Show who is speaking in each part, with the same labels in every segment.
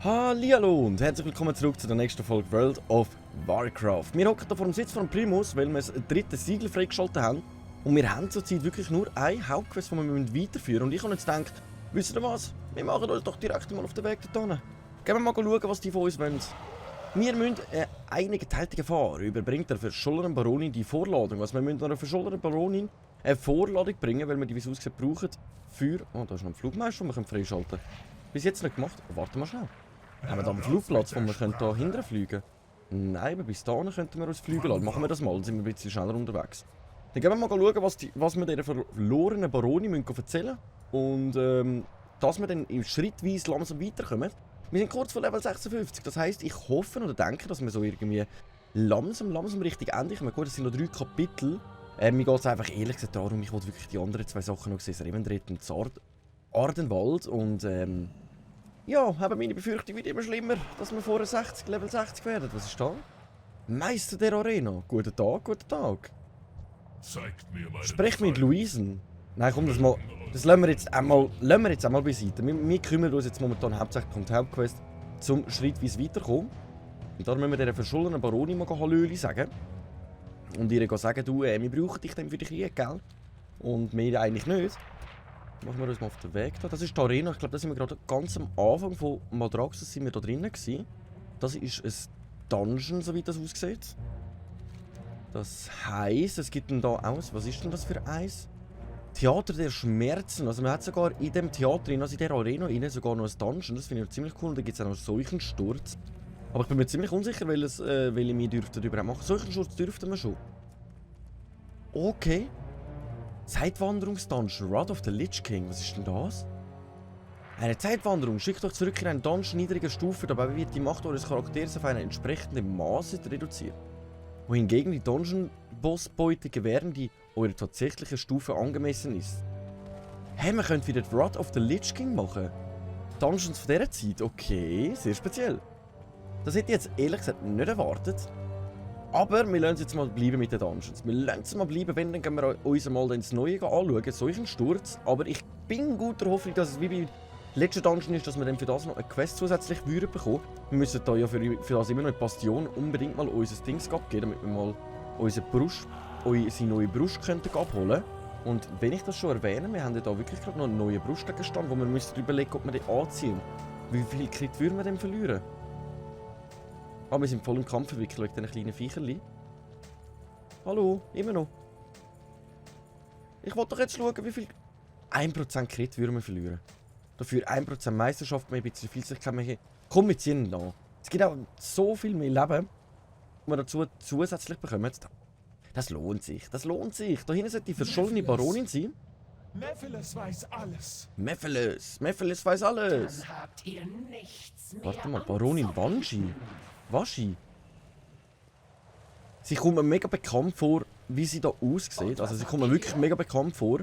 Speaker 1: Hallihallo und herzlich willkommen zurück zu der nächsten Folge World of Warcraft. Wir hocken hier vor dem Sitz von Primus, weil wir das dritte Siegel freigeschaltet haben. Und wir haben zurzeit wirklich nur eine Hauptquest, die wir weiterführen müssen. Und ich habe jetzt gedacht, wisst ihr was? Wir machen uns doch direkt mal auf den Weg dorthin. Gehen wir mal schauen, was die von uns wollen. Wir müssen eine geteilte Gefahr überbringt der verschollenen Baronin die Vorladung. Also wir müssen einer verschollenen Baronin eine Vorladung bringen, weil wir die, wie es aussieht, brauchen für... Oh, da ist noch ein Flugmeister, den wir freischalten können. Bis jetzt nicht gemacht. Oh, warte mal schnell. Haben wir da einen Flugplatz, wo wir hier hinten fliegen können? Nein, aber bis dahin könnten wir uns fliegen lassen. Machen wir das mal, dann sind wir ein bisschen schneller unterwegs. Dann gehen wir mal schauen, was wir dieser verlorenen Baronin erzählen müssen. Und dass wir dann schrittweise langsam weiterkommen. Wir sind kurz vor Level 56, das heisst, ich hoffe oder denke, dass wir so irgendwie langsam richtig Ende kommen. Gut, es sind noch 3 Kapitel. Mir geht es einfach ehrlich gesagt darum, ich wollte wirklich die anderen 2 Sachen noch sehen. Revendreth und Ardenwald. Und ja, haben meine Befürchtung wird immer schlimmer, dass wir vor Level 60 werden. Was ist da? Meister der Arena. Guten Tag, guten Tag. Sprech mit Luisen. Nein, komm, das lassen wir jetzt einmal beiseite. Wir kümmern uns jetzt momentan hauptsächlich um die Hauptquest, zum schrittweise weiterkommen. Und da müssen wir dieser verschollenen Baronin mal Hallöli sagen. Und ihr sagen, du, wir brauchen dich dann für den Krieg, gell? Und wir eigentlich nicht. Machen wir uns mal auf den Weg da. Das ist die Arena. Ich glaube, da sind wir gerade ganz am Anfang von Maldraxxus sind wir da drinnen gewesen. Das ist ein Dungeon, so wie das aussieht. Das heisst, es gibt denn da aus. Was ist denn das für eins? Theater der Schmerzen. Also man hat sogar in dem Theater, also in der Arena, sogar noch ein Dungeon. Das finde ich ziemlich cool. Und da gibt es auch noch Seuchensturz. Aber ich bin mir ziemlich unsicher, welche wir überhaupt machen. Seuchensturz dürften wir schon. Okay. Zeitwanderungsdungeon, Wrath of the Lich King, was ist denn das? Eine Zeitwanderung schickt euch zurück in einen Dungeon niedriger Stufe, dabei wird die Macht eures Charakters auf eine entsprechende Maße reduziert. Wohingegen die Dungeon-Bossbeute gewähren, die eurer tatsächlichen Stufe angemessen ist. Hey, man könnte wieder die Wrath of the Lich King machen. Dungeons von dieser Zeit, okay, sehr speziell. Das hätte ich jetzt ehrlich gesagt nicht erwartet. Aber wir lassen es jetzt mal bleiben mit den Dungeons. Wir lassen es mal bleiben, wenn, dann gehen wir uns mal ins Neue anschauen. Solchen Sturz. Aber ich bin guter Hoffnung, dass es wie bei letzten Dungeon ist, dass wir dann für das noch eine Quest zusätzlich bekommen. Wir müssen da ja für das immer noch eine Bastion unbedingt mal unser Dings abgeben, damit wir mal unsere neue Brust könnten abholen. Und wenn ich das schon erwähne, wir haben ja da wirklich gerade noch einen neuen Brustgegenstand, wo wir müssen überlegen, ob wir den anziehen. Wie viel Crit würden wir denn verlieren? Ah, wir sind voll im Kampf verwickelt wegen diesen kleinen Viecherli. Hallo, immer noch. Ich wollte doch jetzt schauen, wie viel... 1% Crit würden wir verlieren. Dafür 1% Meisterschaft mehr, ein bisschen viel sich kann man... Komm, wir ziehen ihn an. Es gibt auch so viel mehr Leben, die wir dazu zusätzlich bekommen. Das lohnt sich, das lohnt sich. Da hinten sollte die verschollene Baronin sein.
Speaker 2: Mephiles weiß alles.
Speaker 1: Mephiles weiß alles.
Speaker 3: Dann habt ihr nichts mehr.
Speaker 1: Warte mal, Baronin Waschi. Sie kommt mir mega bekannt vor, wie sie da aussieht. Also sie kommt mir wirklich mega bekannt vor.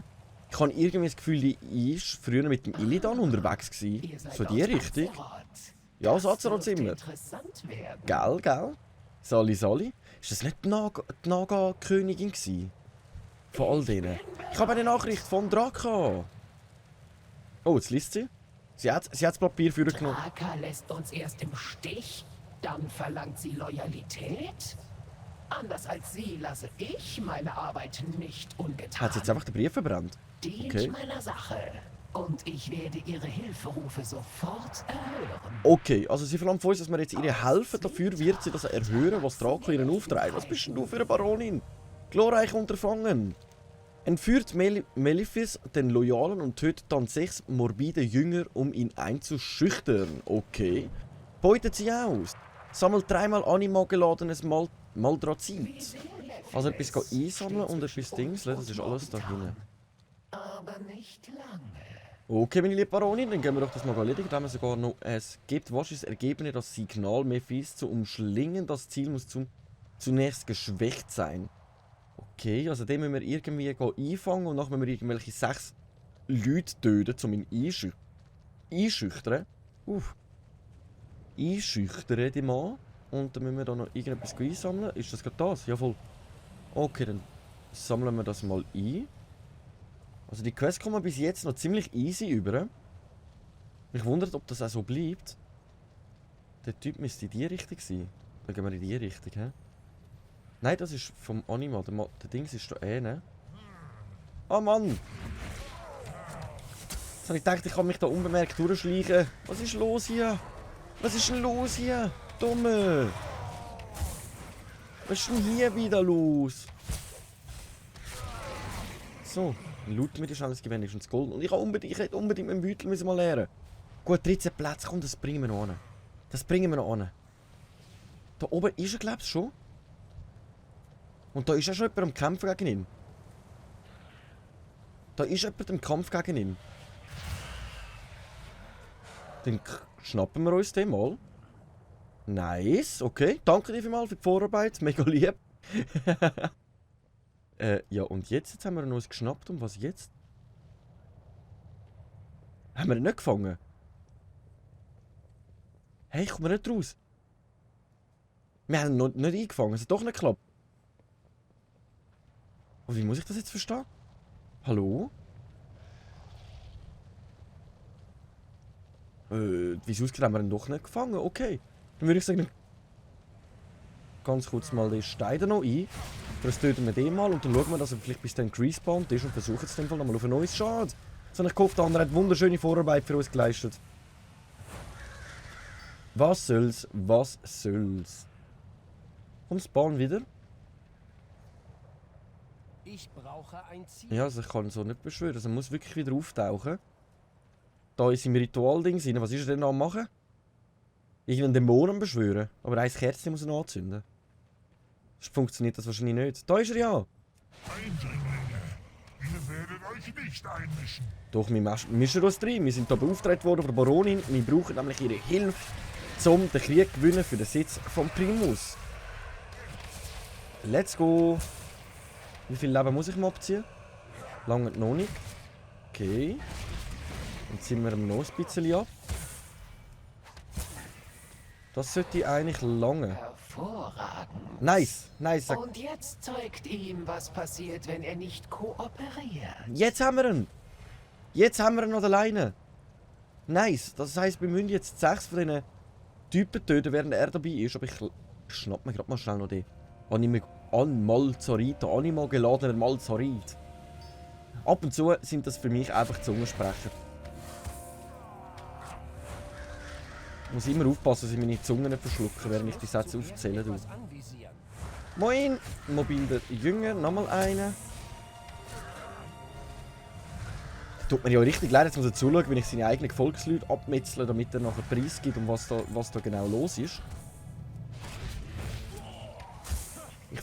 Speaker 1: Ich habe irgendwie das Gefühl, die ist früher mit dem Illidan unterwegs gewesen. So die Richtung. Ja, Azeroth sind wir. Gell? Sali. Ist das nicht die Naga-Königin gewesen? Von all denen. Ich habe eine Nachricht von Draka. Oh, jetzt liest sie. Sie hat das Papier für genommen.
Speaker 3: Draka lässt uns erst im Stich, dann verlangt sie Loyalität. Anders als sie lasse ich meine Arbeit nicht ungetan.
Speaker 1: Hat sie jetzt einfach den Brief verbrannt?
Speaker 3: Dient meiner Sache. Und ich werde ihre Hilferufe sofort erhören.
Speaker 1: Okay, also sie verlangt von uns, dass wir jetzt ihr helfen. Dafür wird sie das erhören, was Draka ihnen auftreibt. Was bist denn du für eine Baronin? Glorreich Unterfangen. Entführt Malefice den Loyalen und tötet dann 6 morbide Jünger, um ihn einzuschüchtern. Okay. Beutet sie aus. Sammelt 3-mal animageladenes Maldrazit. Also etwas einsammeln und etwas Dingseln, das ist alles da hinten.
Speaker 3: Aber nicht lange.
Speaker 1: Okay, meine liebe Baronin, dann gehen wir doch das mal erledigen. Da haben wir sogar noch, es gibt wahrscheinlich Ergebnis, das Signal Mephisto zu umschlingen. Das Ziel muss zunächst geschwächt sein. Okay, also den müssen wir irgendwie einfangen und nachher müssen wir irgendwelche 6 Leute töten, um ihn einschüchtern. Einschüchtern, die Mann. Und dann müssen wir da noch irgendetwas einsammeln. Ist das gerade das? Jawohl. Okay, dann sammeln wir das mal ein. Also die Quest kommen bis jetzt noch ziemlich easy über. Mich wundert, ob das auch so bleibt. Der Typ müsste in die Richtung sein. Dann gehen wir in die Richtung, hä? Nein, das ist vom Animal. Der Dings ist da ne? Oh Mann! Jetzt habe ich gedacht, ich kann mich da unbemerkt durchschleichen. Was ist los hier? Was ist denn los hier? Dumme! Was ist denn hier wieder los? So, dann looten wir die schnell, das Gewinn ist ins Gold. Und ich hätte unbedingt meinen Beutel müssen mal lernen. Gut, 13 Plätze, komm, das bringen wir noch an. Das bringen wir noch an. Da oben ist er, glaube ich, schon. Und da ist ja schon jemand am Kämpfen gegen ihn. Da ist jemand im Kampf gegen ihn. Dann schnappen wir uns den mal. Nice, okay. Danke dir vielmals für die Vorarbeit. Mega lieb. Ja, und jetzt haben wir ihn uns geschnappt. Und was jetzt? Haben wir ihn nicht gefangen? Hey, ich komme nicht raus. Wir haben ihn noch nicht eingefangen. Es hat doch nicht geklappt. Und wie muss ich das jetzt verstehen? Hallo? Wie es aussieht, haben wir ihn doch nicht gefangen. Okay. Dann würde ich sagen, ganz kurz mal den Stein noch ein. Das töten wir den mal und dann schauen wir, dass er vielleicht bis dann gespawnt ist und versuchen es dann nochmal auf ein neues. Schade. Jetzt habe ich gehofft, der andere hat wunderschöne Vorarbeit für uns geleistet. Was soll's? Was soll's? Und spawn wieder.
Speaker 4: Ich brauche ein Ziel.
Speaker 1: Ja, also ich kann so nicht beschwören. Also er muss wirklich wieder auftauchen. Da ist im Ritualding drin. Was ist er denn am machen? Irgendeinen Dämonen beschwören. Aber ein Kerzchen muss er noch anzünden. Sonst funktioniert das wahrscheinlich nicht. Da ist er ja!
Speaker 2: Eindringlinge, ihr werdet euch nicht einmischen.
Speaker 1: Doch, wir mischen uns rein. Wir sind hier beauftragt worden von der Baronin. Wir brauchen nämlich ihre Hilfe, um den Krieg zu gewinnen für den Sitz von Primus. Let's go! Wie viel Leben muss ich mal abziehen? Lange noch nicht. Okay. Dann ziehen wir ihm noch ein bisschen ab. Das sollte eigentlich lange.
Speaker 3: Hervorragend.
Speaker 1: Nice, nice.
Speaker 3: Und jetzt zeigt ihm, was passiert, wenn er nicht kooperiert.
Speaker 1: Jetzt haben wir ihn! Jetzt haben wir ihn noch alleine. Nice. Das heisst, wir müssen jetzt 6 von diesen Typen töten, während er dabei ist. Aber ich schnapp mir gerade mal schnell noch den Malzorit, Animal geladener Malzorit. Ab und zu sind das für mich einfach Zungensprecher. Ich muss immer aufpassen, dass ich meine Zunge nicht verschlucke, während ich die Sätze aufzähle. Moin! Mobiler Jünger, nochmal einen. Tut mir ja richtig leid, jetzt muss er zuschauen, wenn ich seine eigenen Volksleute abmetzle, damit er nachher Preis gibt, um was da genau los ist.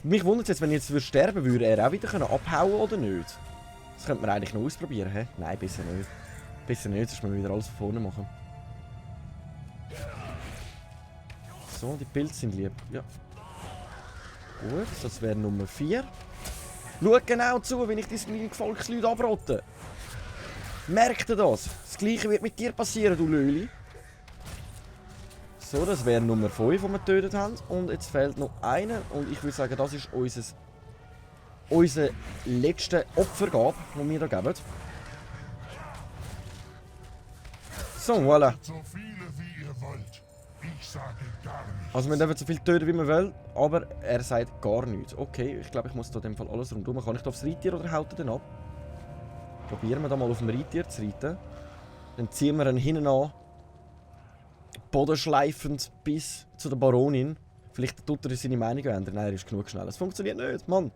Speaker 1: Mich wundert es jetzt, wenn ich jetzt sterben würde, er auch wieder abhauen oder nicht? Das könnte man eigentlich noch ausprobieren, hä? Nein, besser nicht. Besser nicht, sonst müssen wir wieder alles von vorne machen. So, die Pilze sind lieb. Ja. Gut, das wäre Nummer 4. Schau genau zu, wenn ich meine Volksleute abrotte. Merkt ihr das? Das gleiche wird mit dir passieren, du Löli. So, das wäre Nummer 5, die wir getötet haben. Und jetzt fehlt noch einer. Und ich würde sagen, das ist unser letzter Opfergabe, den wir hier geben. So, voilà.
Speaker 2: So viele wie ihr wollt. Ich sage gar nichts.
Speaker 1: Also wir dürfen so viel töten, wie wir wollen, aber er sagt gar nichts. Okay, ich glaube, ich muss da in dem Fall alles rundum. Kann ich da aufs Reittier oder haut er den ab? Probieren wir da mal auf dem Reittier zu reiten. Dann ziehen wir ihn hinten an. Bodenschleifend bis zu der Baronin. Vielleicht tut er seine Meinung ändern. Nein, er ist genug schnell. Es funktioniert nicht, Mann.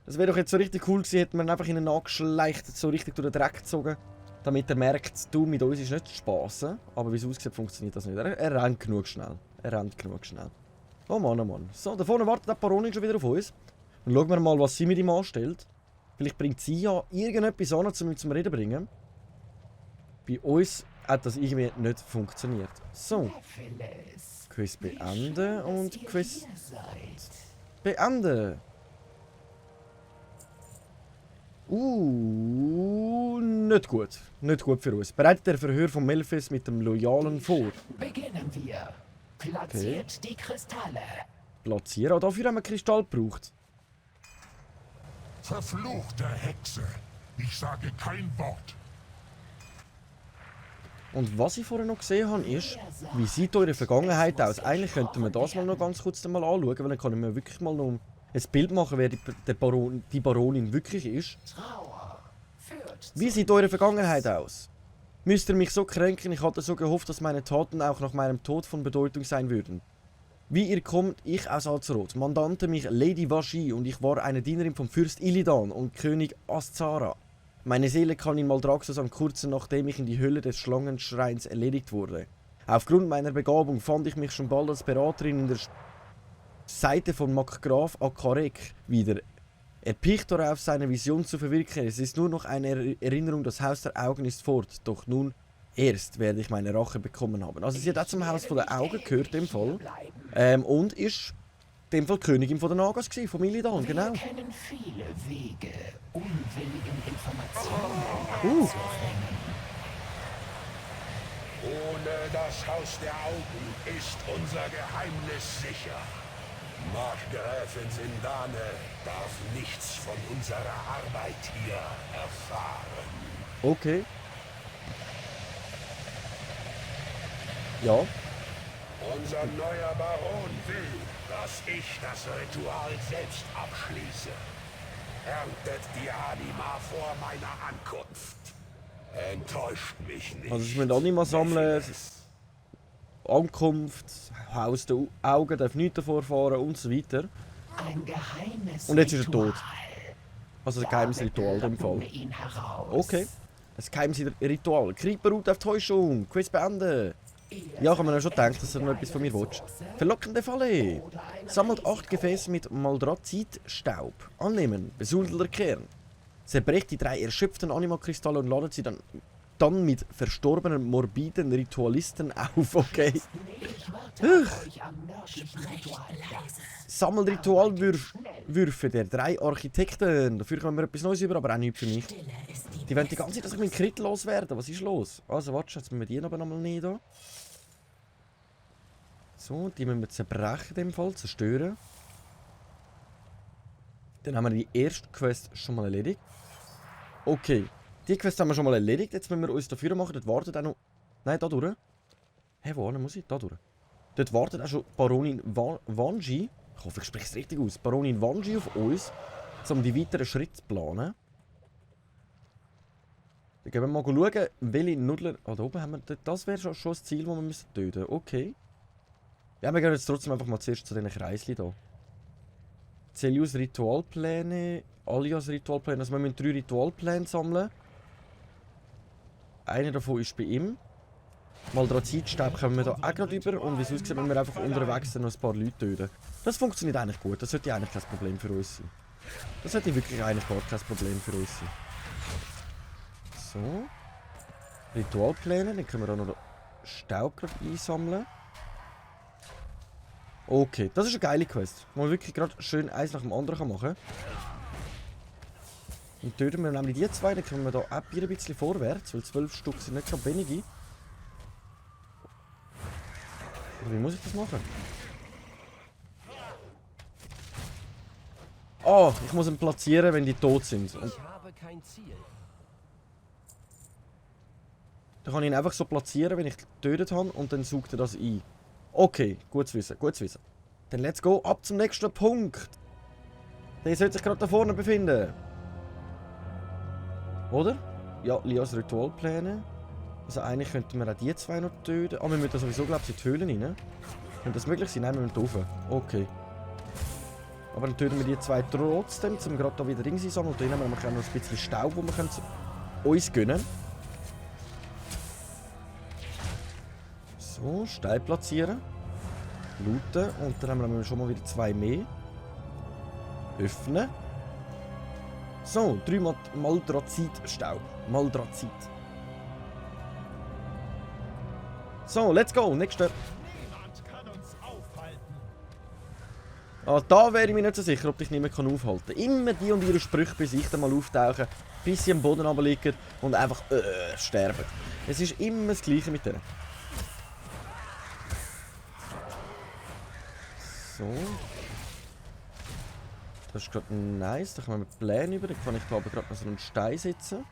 Speaker 1: Das wäre doch jetzt so richtig cool gewesen, hätten wir ihn einfach in ihn angeschleicht, so richtig durch den Dreck gezogen. Damit er merkt, du, mit uns ist nicht Spass. Aber wie es aussieht, funktioniert das nicht. Er rennt genug schnell. Er rennt genug schnell. Oh Mann, oh Mann. So, da vorne wartet die Baronin schon wieder auf uns. Dann schauen wir mal, was sie mit ihm anstellt. Vielleicht bringt sie ja irgendetwas an, um ihn zum Reden zu bringen. Bei uns hat das irgendwie nicht funktioniert. So. Quiz beenden und Quiz beenden. Nicht gut. Nicht gut für uns. Bereitet der Verhör von Melphis mit dem Loyalen vor.
Speaker 3: Beginnen wir. Platziert die Kristalle.
Speaker 1: Platzieren. Und dafür haben wir Kristall gebraucht.
Speaker 2: Verfluchte Hexe. Ich sage kein Wort.
Speaker 1: Und was ich vorher noch gesehen habe, ist, wie sieht eure Vergangenheit aus? Eigentlich könnten wir das mal noch ganz kurz mal anschauen, weil dann kann ich mir wirklich mal noch ein Bild machen, wer die Baronin wirklich ist.
Speaker 3: Trauer führt
Speaker 1: Wie sieht eure Vergangenheit aus? Müsst ihr mich so kränken? Ich hatte so gehofft, dass meine Taten auch nach meinem Tod von Bedeutung sein würden. Wie ihr kommt, ich aus Azeroth. Man nannte mich Lady Vashj und ich war eine Dienerin vom Fürst Illidan und König Azshara. Meine Seele kam in Maldraxxus am kurzen, nachdem ich in die Höhle des Schlangenschreins erledigt wurde. Aufgrund meiner Begabung fand ich mich schon bald als Beraterin in der Seite von Markgraf Akarek wieder. Er picht darauf, seine Vision zu verwirklichen. Es ist nur noch eine Erinnerung, das Haus der Augen ist fort. Doch nun erst werde ich meine Rache bekommen haben. Also sie hat auch zum Haus von den Augen gehört, in dem Fall. Und ist in dem Fall Königin von den Nagas gewesen, von Illidan, genau.
Speaker 3: Wir kennen viele Wege, unwilligen Informationen einzubringen.
Speaker 2: Ohne das Haus der Augen ist unser Geheimnis sicher. Markgräfin Sindane darf nichts von unserer Arbeit hier erfahren.
Speaker 1: Okay. Ja.
Speaker 2: Unser neuer Baron will, dass ich das Ritual selbst abschließe. Erntet die Anima vor meiner Ankunft. Enttäuscht mich nicht.
Speaker 1: Also ich muss Anima sammeln. Ankunft, Haus der Augen darf nichts davor fahren und so weiter.
Speaker 3: Ein geheimes
Speaker 1: Und jetzt ist er
Speaker 3: Ritual.
Speaker 1: tot. Also ein geheimes Ritual in dem Fall.
Speaker 3: Locken wir ihn heraus.
Speaker 1: Okay. Ein geheimes Ritual. Creeper-Route auf Täuschung. Quiz beenden. Ja, ich habe mir ja schon gedacht, dass du noch etwas von mir willst. Verlockende Falle. Sammelt 8 Gefäße mit Maldrazit-Staub. Annehmen. Besuldeter Kern. Zerbrecht die 3 erschöpften Anima-Kristalle und ladet sie dann mit verstorbenen morbiden Ritualisten auf. Okay.
Speaker 3: Ich warte auf euch am nördlichen Ritualplatz.
Speaker 1: Sammelt Ritualwürfe der 3 Architekten. Dafür kommen wir etwas Neues über, aber auch nichts für mich. Die wollen die ganze Zeit, dass ich meinen Crit loswerde. Was ist los? Also, warte, jetzt müssen wir die aber nochmal nicht da. So, die müssen wir zerbrechen in dem Fall, zerstören. Dann haben wir die erste Quest schon mal erledigt. Okay, die Quest haben wir schon mal erledigt. Jetzt müssen wir uns dafür machen. Dort wartet auch noch... Nein, da durch. Hä, wo muss ich? Da durch. Dort wartet auch schon Baronin Vashj. Ich hoffe, ich spreche es richtig aus. Baronin Vashj auf uns, um die weiteren Schritte zu planen. Dann gehen wir mal schauen, welche Nudler... Ah, da oben haben wir... Das wäre schon das Ziel, das wir müssen töten. Okay. Ja, wir gehen jetzt trotzdem einfach mal zuerst zu diesen Kreisli hier. Celius Ritualpläne, Alias Ritualpläne. Also wir müssen 3 Ritualpläne sammeln. Einer davon ist bei ihm. Maldrazit-Staub kommen wir da auch gerade über. Und wie es aussieht, müssen wir einfach unterwegs noch ein paar Leute töten. Das funktioniert eigentlich gut. Das sollte eigentlich kein Problem für uns sein. Das sollte wirklich eigentlich gar kein Problem für uns sein. So. Ritualpläne. Dann können wir auch noch den Staub gerade einsammeln. Okay, das ist eine geile Quest, wo man wirklich gerade schön eins nach dem anderen machen kann. Dann töten wir nämlich die 2, dann kommen wir da auch ein bisschen vorwärts, weil 12 Stück sind nicht gerade wenige. Aber wie muss ich das machen? Oh, ich muss ihn platzieren, wenn die tot sind. Und
Speaker 4: Ich habe kein Ziel.
Speaker 1: dann kann ich ihn einfach so platzieren, wenn ich getötet habe, und dann sucht er das ein. Okay, gut zu wissen, gut zu wissen. Dann let's go, ab zum nächsten Punkt. Der sollte sich gerade da vorne befinden. Oder? Ja, Lias Ritualpläne. Also eigentlich könnten wir auch die 2 noch töten. Aber wir müssen sowieso, glaube ich, in die Höhlen rein. Könnte das möglich sein? Nein, wir müssen rauf. Okay. Aber dann töten wir die 2 trotzdem, um gerade da wieder Dinge sammeln. Und dann haben wir noch ein bisschen Staub, den wir uns gönnen. So, Stein platzieren. Looten. Und dann haben wir schon mal wieder 2 mehr. Öffnen. So, 3 Maldrazit-Staub. Maldrazit. So, let's go. Nächster.
Speaker 2: Niemand kann uns aufhalten.
Speaker 1: Ah, da wäre ich mir nicht so sicher, ob dich niemand aufhalten kann. Immer die und ihre Sprüche bei sich dann mal auftauchen, bis sie am Boden runterliegen und einfach sterben. Es ist immer das Gleiche mit denen. So. Das ist gerade nice. Da kommen wir mit Plänen über. Da kann ich da aber gerade noch so einen Stein setzen.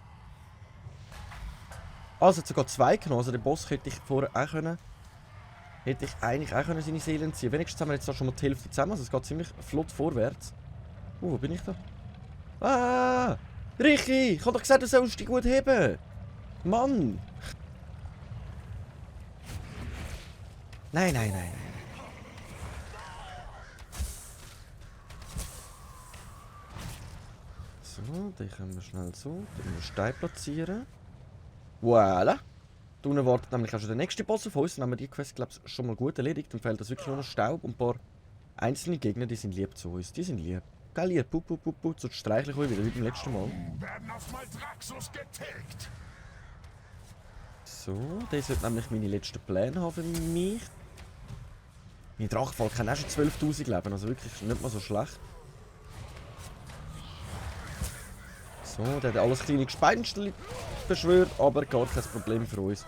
Speaker 1: Also, hat sogar 2 genommen. Also, den Boss hätte ich vorher auch können. Hätte ich eigentlich auch können seine Seelen ziehen. Wenigstens haben wir jetzt da schon mal die Hälfte zusammen. Also, es geht ziemlich flott vorwärts. Wo bin ich da? Ah! Richi! Ich hab doch gesagt, du sollst dich gut heben! Mann! Nein, nein, nein, nein. So, den können wir schnell so. Den wir Stein platzieren. Voilà! Da unten wartet nämlich auch schon der nächste Boss auf uns. Dann haben wir die Quest, glaube ich, schon mal gut erledigt. Dann fehlt das wirklich nur noch Staub und ein paar einzelne Gegner, die sind lieb zu uns. Die sind lieb. Gell, ihr? Pup, pup, pup, pup. So streichle ich euch wieder, wie beim letzten Mal.
Speaker 2: Werden auf Maldraxxus getilgt.
Speaker 1: So, das wird nämlich meine letzten Pläne haben für mich. Mein Drachenfall kann auch schon 12.000 leben, also wirklich nicht mal so schlecht. So, der hat alles kleine Gespenster beschwört, aber gar kein Problem für uns.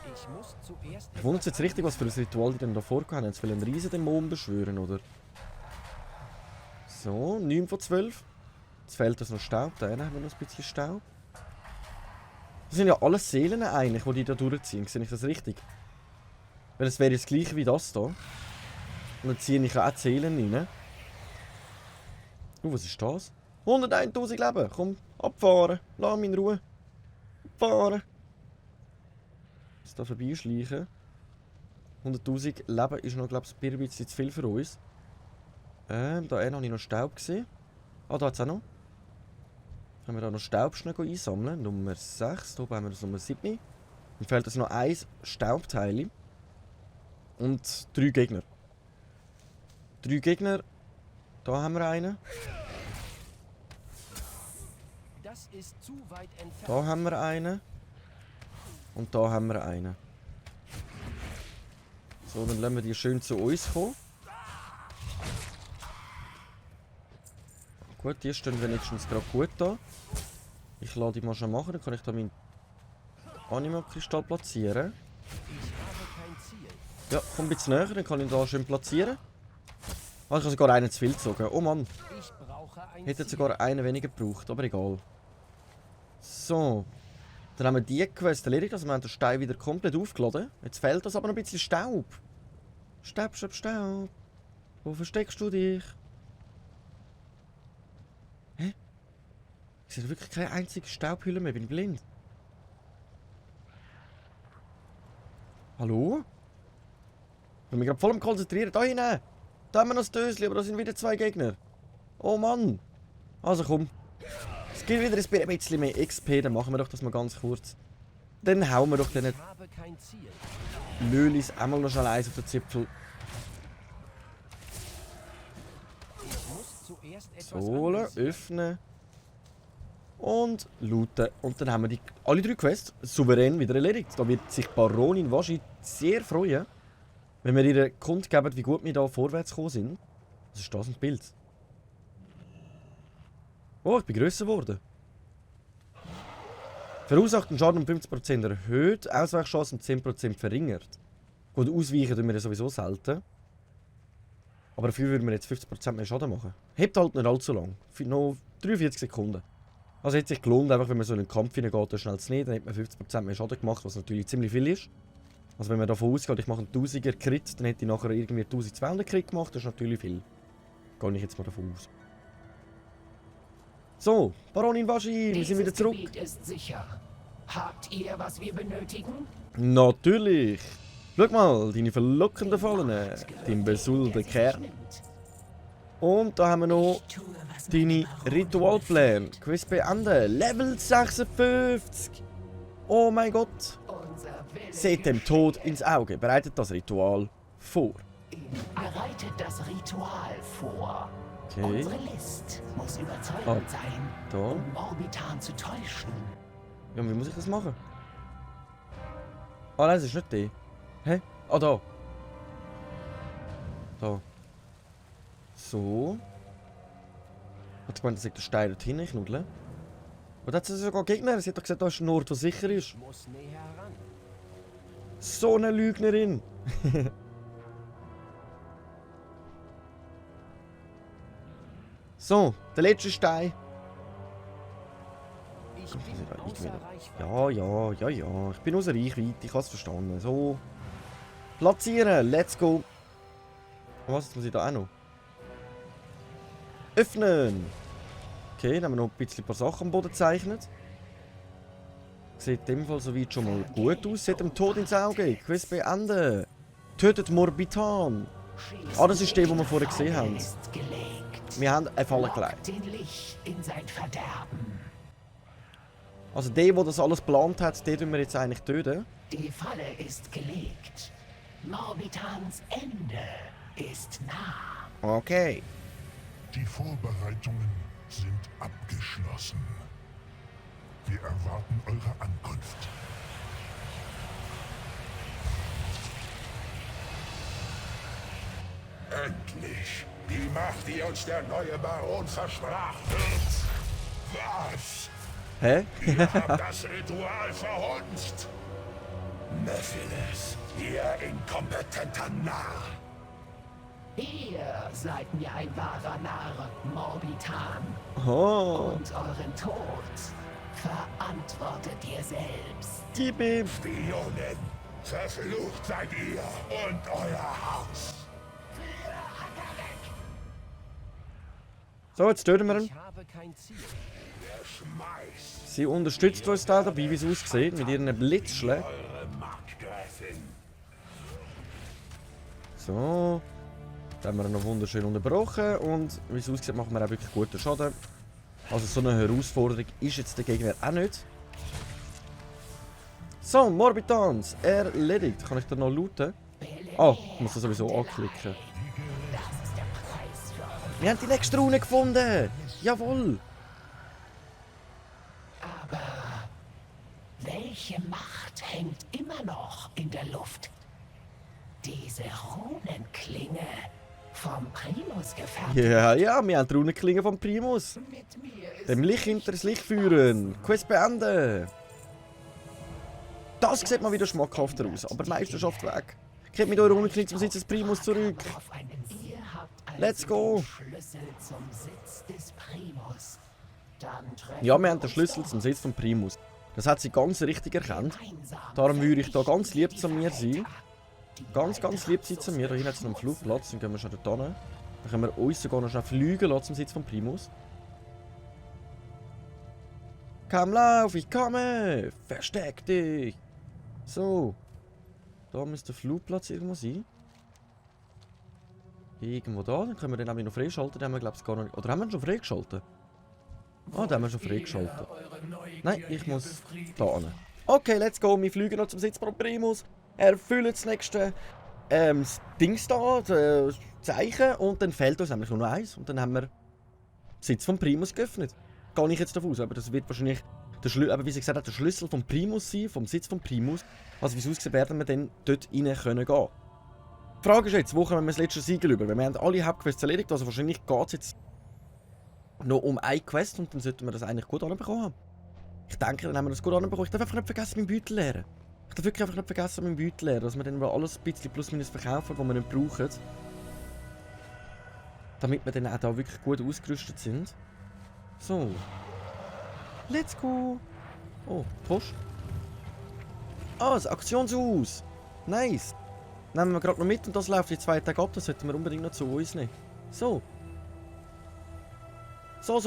Speaker 1: Ich wundere jetzt richtig, was für ein Ritual die denn da vorgehauen haben. Jetzt will einen Riesendämon beschwören, oder? So, 9 von 12. Jetzt fehlt uns noch Staub. Da haben wir noch ein bisschen Staub. Das sind ja alles Seelen eigentlich, die da durchziehen. Sehe ich das richtig? Weil es wäre das gleiche wie das da. Und dann ziehe ich auch die Seelen rein. Was ist das? 101.000 Leben. Komm, abfahren. Lass mich in Ruhe. Abfahren. Jetzt da vorbeischleichen. 100.000 Leben ist noch, glaube ich, ein bisschen zu viel für uns. Da habe ich noch Staub gesehen. Ah, da hat es auch noch. Können wir da noch Staub schnell einsammeln. Nummer 6. Da oben haben wir das Nummer 7. Dann fehlt uns noch 1 Staubteil. Und 3 Gegner. 3 Gegner. Da haben wir einen.
Speaker 4: Das ist zu weit entfernt.
Speaker 1: Da haben wir einen. Und da haben wir einen. So, dann lassen wir die schön zu uns kommen. Gut, die stehen wenigstens gerade gut da. Ich lasse die mal schon machen, dann kann ich da meinen Anima-Kristall platzieren. Ja, komm ein bisschen näher, dann kann ich ihn da schön platzieren. Ah, ich habe sogar einen zu viel gezogen. Oh Mann. Hätte jetzt sogar einen weniger gebraucht, aber egal. So. Dann haben wir die Quest erledigt, also wir haben den Stein wieder komplett aufgeladen. Jetzt fehlt uns aber noch ein bisschen Staub. Staub, Staub, Staub. Wo versteckst du dich? Hä? Ich sehe wirklich keine einzige Staubhülle mehr, bin ich blind. Hallo? Ich bin mich gerade voll am Konzentrieren. Da hinten! Da haben wir noch das Dösli, aber da sind wieder 2 Gegner. Oh Mann! Also komm. Es gibt wieder ein bisschen mehr XP, dann machen wir doch das mal ganz kurz. Dann hauen wir doch den Lölis einmal noch schnell eins auf den Zipfel. So, öffnen. Und looten. Und dann haben wir alle 3 Quests souverän wieder erledigt. Da wird sich Baronin wahrscheinlich sehr freuen, wenn wir ihr kundgeben, wie gut wir da vorwärts gekommen sind. Was ist das, ein Bild? Oh, ich bin grösser geworden. Verursachten Schaden um 50% erhöht, Ausweichchance um 10% verringert. Gut, ausweichen tun wir sowieso selten. Aber dafür würden wir jetzt 50% mehr Schaden machen. Hebt halt nicht allzu lang. Noch 43 Sekunden. Also hätte sich gelohnt, einfach wenn man so in den Kampf hineingeht, da schnell zu nehmen, dann hat man 50% mehr Schaden gemacht, was natürlich ziemlich viel ist. Also wenn man davon ausgeht, ich mache einen 1000er Crit, dann hätte ich nachher irgendwie 1200 Crit gemacht, das ist natürlich viel. Gehe ich jetzt mal davon aus. So, Baronin Vaschi, wir sind wieder zurück.
Speaker 3: Dieses Gebiet ist sicher. Habt ihr, was wir benötigen?
Speaker 1: Natürlich. Schau mal, deine verlockenden Fallen, dein besulter Kern. Und da haben wir noch deine Ritualpläne. Quiz beenden. Level 56. Oh mein Gott. Seht dem Tod ins Auge. Bereitet das Ritual vor.
Speaker 3: Bereitet das Ritual vor.
Speaker 1: Okay.
Speaker 3: Unsere List muss überzeugend sein,
Speaker 1: Da.
Speaker 3: um Orbitan zu täuschen.
Speaker 1: Ja, wie muss ich das machen? Ah, nein, das ist nicht der. Hä? Ah, da. Da. So. Hat gemeint, das ist der Stein dort hinten, Knuddel. Und da hat es sogar Gegner. Sie hat doch gesagt, da ist ein Ort, der sicher ist. So eine Lügnerin. So, der letzte Stein.
Speaker 4: Ich bin außer Reichweite.
Speaker 1: Ja. Ich bin außer Reichweite, ich habe es verstanden. So. Platzieren, let's go. Was, jetzt muss ich da auch noch? Öffnen. Okay, dann haben wir noch ein bisschen ein paar Sachen am Boden gezeichnet. Sieht in dem Fall soweit schon mal gut aus. Sieht dem Tod ins Auge. Quest beenden. Tötet Morbitan. Ah, das ist der, den wir vorher gesehen haben. Wir haben eine Falle gelegt.
Speaker 3: Den Licht in sein Verderben.
Speaker 1: Also der das alles geplant hat, den tun wir jetzt eigentlich töten.
Speaker 3: Die Falle ist gelegt. Morbitans Ende ist nah.
Speaker 1: Okay.
Speaker 2: Die Vorbereitungen sind abgeschlossen. Wir erwarten eure Ankunft. Endlich! Die Macht, die uns der neue Baron versprach, wird. Was?
Speaker 1: Hä?
Speaker 2: Ihr habt das Ritual verhunzt! Mephiles, ihr inkompetenter Narr!
Speaker 3: Ihr seid mir ein wahrer Narr, Morbitan.
Speaker 1: Oh.
Speaker 3: Und euren Tod verantwortet ihr selbst.
Speaker 1: Gib ihm.
Speaker 2: Spionen! Verflucht seid ihr und euer Haus!
Speaker 1: So, jetzt töten wir ihn.
Speaker 4: Ich habe kein Ziel.
Speaker 2: Der Schmeiß!
Speaker 1: Sie unterstützt uns da dabei, wie es aussieht, mit ihren Blitzschlägen.
Speaker 2: Eure Markgräfin!
Speaker 1: So. Dann haben wir ihn noch wunderschön unterbrochen und wie es aussieht, machen wir auch wirklich guten Schaden. Also so eine Herausforderung ist jetzt der Gegner auch nicht. So, Morbitans erledigt. Kann ich da noch looten? Ah, ich muss das sowieso anklicken.
Speaker 3: Das ist der Preis für eure.
Speaker 1: Wir haben die nächste Rune gefunden! Jawohl!
Speaker 3: Aber welche Macht hängt immer noch in der Luft? Diese Runenklinge vom Primus gefertigt.
Speaker 1: Ja, wir haben die Runenklinge vom Primus.
Speaker 3: Mit mir ist
Speaker 1: Dem Licht hinter das Licht führen. Quest beenden. Das sieht mal wieder schmackhafter aus, aber Meisterschaft weg. Kehrt mit eurer Runenklinge zum Sitz des Primus zurück.
Speaker 3: auf einen Ihr habt also
Speaker 1: Let's go.
Speaker 3: den Schlüssel zum Sitz des Primus. Dann treffen
Speaker 1: Ja, wir haben den
Speaker 3: uns
Speaker 1: Schlüssel
Speaker 3: dort
Speaker 1: zum Sitz vom Primus. Das hat sie ganz richtig erkannt.
Speaker 3: gemeinsam
Speaker 1: Darum würde ich da
Speaker 3: vernichten
Speaker 1: ganz lieb
Speaker 3: wir
Speaker 1: zu
Speaker 3: die
Speaker 1: mir sein.
Speaker 3: Verräter. Die
Speaker 1: Ganz
Speaker 3: beiden
Speaker 1: lieb sein zu mir. Da hinten hat es noch einen Flugplatz. Dann gehen wir schon dort hin. Dann können wir uns sogar noch schnell fliegen lassen zum Sitz vom Primus. Komm, lauf, ich komme! Versteck dich! So. Da müsste der Flugplatz irgendwo sein. Irgendwo da. Dann können wir den nämlich noch freischalten. Den haben wir, glaube ich, gar noch nicht. Oder haben wir ihn schon freigeschaltet? Ah, den haben wir schon freigeschaltet. Nein, ich muss da hin. Okay, let's go. Wir fliegen noch zum Sitz vom Primus. Erfüllen das nächste Dings da, das Zeichen. Und dann fehlt uns nämlich nur noch eins. Und dann haben wir den Sitz vom Primus geöffnet. Gehe ich jetzt davon aus. Aber das wird wahrscheinlich der aber wie sie gesagt hat, der Schlüssel vom Primus sein, vom Sitz vom Primus. Also wie es aussieht, werden wir dann dort rein können gehen. Die Frage ist jetzt, wo kommen wir das letzte Siegel über? Weil wir haben alle Hauptquests erledigt, also wahrscheinlich geht es jetzt noch um eine Quest und dann sollten wir das eigentlich gut anbekommen. Ich denke, dann haben wir das gut anbekommen. Ich darf einfach nicht vergessen, meinen Beutel leeren. Ich darf wirklich einfach nicht vergessen, meinen Beutel leeren, dass wir dann alles ein bisschen plus minus verkaufen, was wir nicht brauchen. Damit wir dann auch da wirklich gut ausgerüstet sind. So. Let's go! Oh, Post. Ah, das Aktionshaus! Nice! Nehmen wir gerade noch mit und das läuft in 2 Tagen ab, das sollten wir unbedingt noch zu uns nehmen. So. So.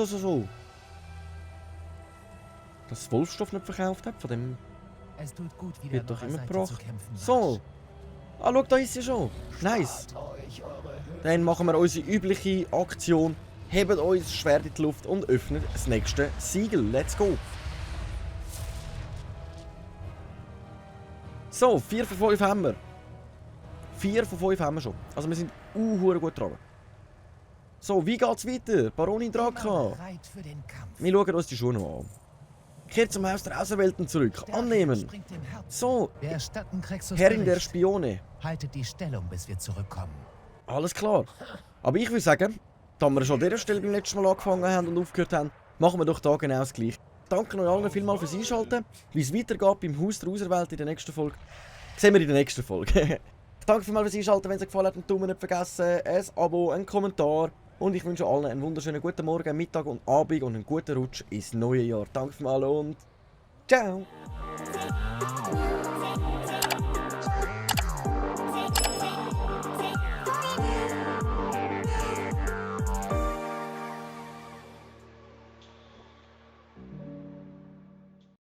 Speaker 1: Dass Wolfstoff nicht verkauft hat, von dem
Speaker 4: Es tut gut, wieder
Speaker 1: wird
Speaker 4: an
Speaker 1: doch
Speaker 4: eurer
Speaker 1: immer
Speaker 4: Seite
Speaker 1: gebracht.
Speaker 4: zu kämpfen.
Speaker 1: So. Ah, schau, da ist sie schon. Nice.
Speaker 3: Spart euch eure
Speaker 1: Dann machen wir unsere übliche Aktion. Heben uns das Schwert in die Luft und öffnen das nächste Siegel. Let's go. So, 4 von 5 haben wir. 4 von 5 haben wir schon. Also wir sind gut dran. So, wie geht's weiter? Baronin Draka.
Speaker 4: Bereit für den Kampf.
Speaker 1: Wir schauen uns die Schuhe noch an. Kehrt zum Haus der Auserwählten zurück.
Speaker 4: Der
Speaker 1: Annehmen.
Speaker 4: springt dem Herzen.
Speaker 1: So,
Speaker 4: Wir erstatten Krexus
Speaker 1: Herrin der
Speaker 4: Bericht.
Speaker 1: Spione.
Speaker 4: Haltet die Stellung, bis wir zurückkommen.
Speaker 1: Alles klar. Aber ich würde sagen, da wir schon an dieser Stelle beim letzten Mal angefangen haben und aufgehört haben, machen wir doch da genau das Gleiche. Danke euch allen vielmals fürs Einschalten. Wie es weitergeht beim Haus der Auserwählten in der nächsten Folge, sehen wir in der nächsten Folge. Danke vielmals fürs Einschalten. Wenn es euch gefallen hat, einen Daumen nicht vergessen, ein Abo, einen Kommentar. Und ich wünsche allen einen wunderschönen guten Morgen, Mittag und Abend und einen guten Rutsch ins neue Jahr. Danke für alles und ciao!